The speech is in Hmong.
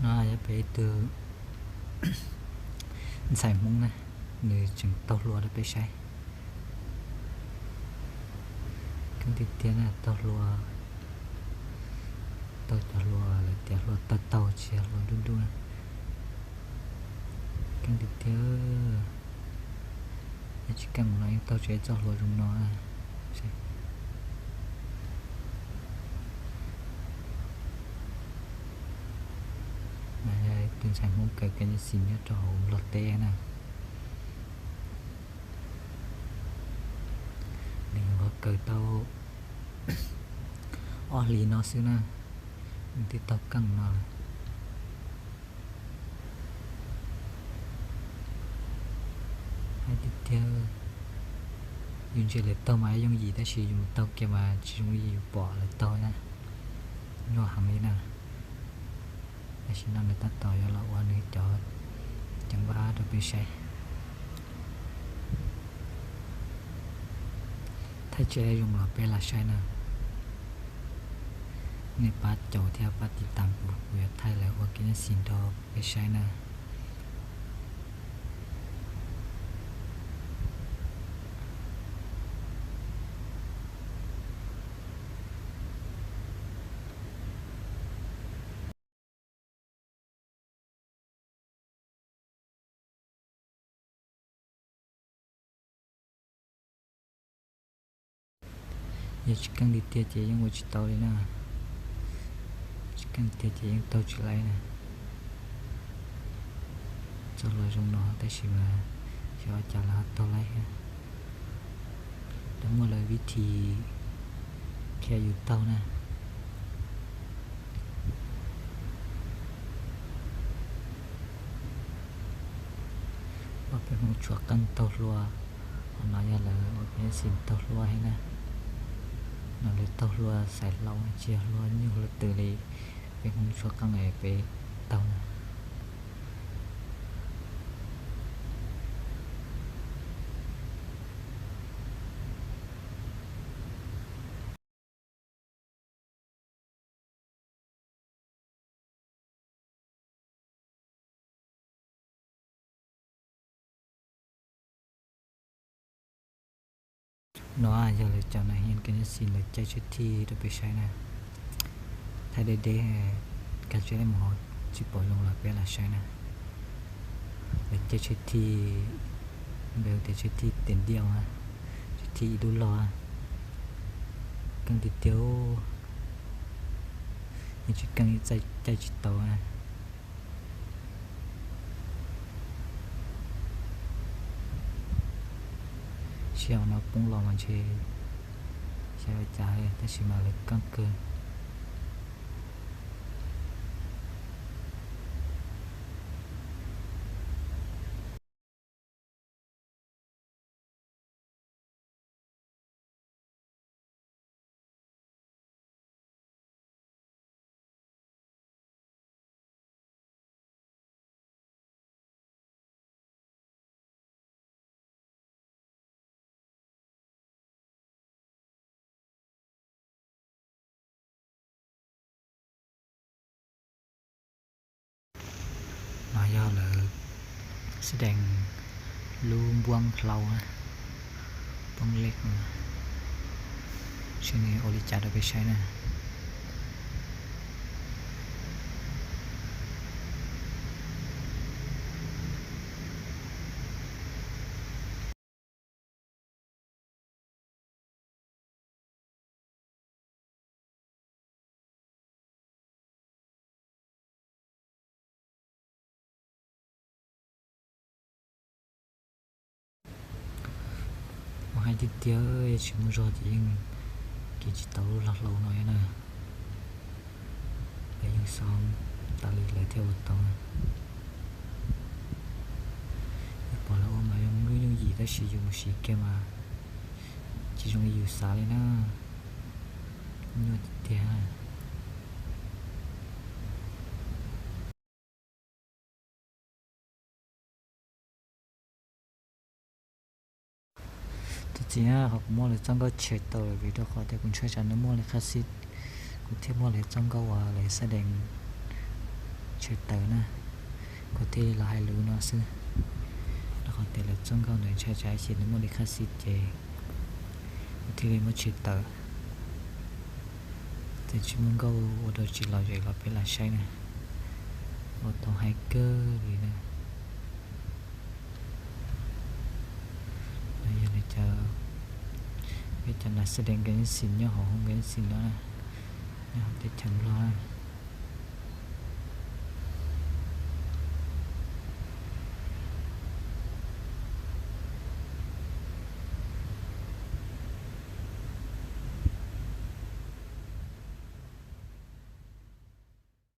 No yog peb ib tug ntxhais Hmoob na, nws tseem taug hlua rau peb saib. Keej tiag tiag na, taug hlua, taug cov hlua lawv tias hlua taug taug tsis yog hlua nruj nruj na. Keej tiag tiag, yog tsis keej no yeej taug tsis txoj hlua zoo no. Tus ntxhais Hmoob kaw kev nyuj xim nyob rau hauv Nplog teb na, nws nyuam qhuav kaw tau ob hlis no xwb na, nws twb taug keej no lawm. Hais tiag tiag, yus ntsia lawv taug mas yooj yim tab sis yus mus taug kiag mas tsis zoo li yus pom lawv taug na, nyuaj heev li na. Tam sim no nws tab tom yuav los ua nws cov ceev faj rau peb saib. Thaij tsis zoo los peb lam saib na. Nej pab caum thiab pab tiv tas kuv, kuv yuav thaij lawv ua kev nyuj xim rau peb saib na. Yog tsis keej tiag tiag ces yeej ua tsis tau li na. Tsis keej tiag ces yeej taug tsis laib na. Txoj hlua zoo no tab sis mas xyov ua cas lawv ho taug laib thiab. Lawv muaj lawv vib thi qhia yus taug na. Ua peb Hmoob tshuab qeej taug hlua, ho no yog lawv ua peb xim taug hlua thiab na. No lawv taug hlua xaiv hlau tsis yog hlua nyuj hlua twm li, peb Hmoob tshuab qeej es peb taug na. No yog lawv cov nas hias kev nyuj xim lawv caij tshiab thij rau peb saib na. Thaij deb deb, kag tseb mus hauv tsis pom zoo los peb lam saib na. Lawv caij tshiab thij, lawv tias tshiab thij tias ntiaj, tshiab thij ib lub log. Keej tiag tiag, yeej tsis keej caij tsis tau. Sij hawm no poob los mas ntshe xyov ua cas li tab sis mas lawv keej kawg. No yog lawv xab dees lub npuab hlau, npuab lej, seb nws ua li cas rau peb saib na. Ua hais tiag tiag, yog tsis muaj zog ces yeej kis tsis tau lub lag hlau no na. Lawv yeej xav tas li lawv thiaj ua tau. Yus pom lawv ua mas zoo yooj yim tab sis yus mus siv kiag mas tsis zoo li yus xav li na. Nyuaj tiag tiag. Tus txiv, qhov kuv muaj lawv txoj nkauj tshem tau lawm vim rau qhov tias kuv ntshai tsam nws muaj li qhab xib, kuv thiaj muaj lawv txoj nkauj uas lawv xab dees tshais tawm na, kuv thiaj li los hais lus no xwb. Rau qhov tias lawv txoj nkauj ntawd ntshai tsam ib chim nws muaj li khab xis ces kuv thiaj li muab tshais tawm. Ces tsis muaj nkauj ua dua tsis lom zem los peb lam saib na, ua tau hais kawg li na. Yog li cov, peb cov nas xej dees nkees xis nyob hauv hoos nkees xis no na, nyob hauv teb chaws Nplog na.